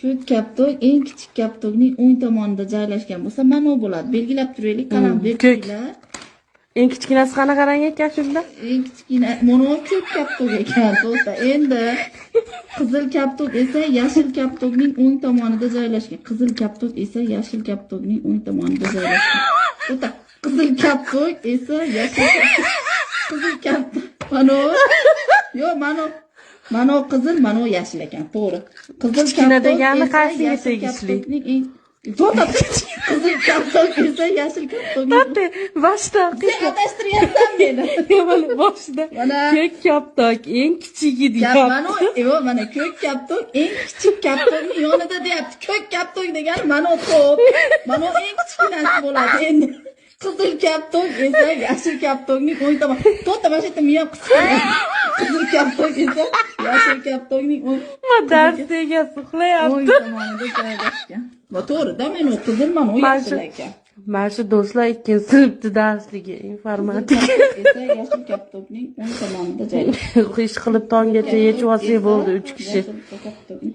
Ko'k koptok eng kichik koptokning o'ng tomonida joylashgan bo'lsa, mana u bo'ladi. Belgilab turaylik, qalam Ko'k. berkinglar. Eng kichkinasi qanaqa rang ekan shunda? Eng kichkina mana bu ko'k koptok ekan, to'xta. Endi qizil koptok esa yashil koptokning o'ng tomonida joylashgan. Qizil koptok esa yashil koptokning o'ng tomonida joylashgan. To'xta. Qizil koptok esa yashil qizil koptok. Mana u. Yo'q, mana u. Mana u qizil, mana u yashil ekan, to'g'ri. Qizil Kichkina koptok degani esa qaysiga yashil tegishli? koptokning eng. To'xta, qizil koptok esa yashil koptokning. To'xta, boshida. Sen adashtiryapsan meni. Mana boshida. Mana. Ko'k koptok eng kichigi Kap, mana deyapti. yo'q, mana ko'k koptok eng kichik koptokning yonida deyapti. Ko'k koptok degani mana u to'p. Mana u eng kichkinasi bo'ladi endi. Qizil koptok esa yashil koptokning o'ng tomoni. To'xta, mana shu yerda miyam qisqa. Qizil koptok esa yashil koptokning o'ng Ma dars egasi o'ng uxlayapti. tomonida joylashgan. Va to'g'ri-da, mana u qizil, mana u Mana yashil ekan. Mana shu do'stlar ikkinchi sinfda darsligi informatika. Qizil koptok esa yashil koptokning o'ng tomonida joylashgan. Ish qilib tonggacha yechib olsak bo'ldi 3 kishi. Yashil koptokning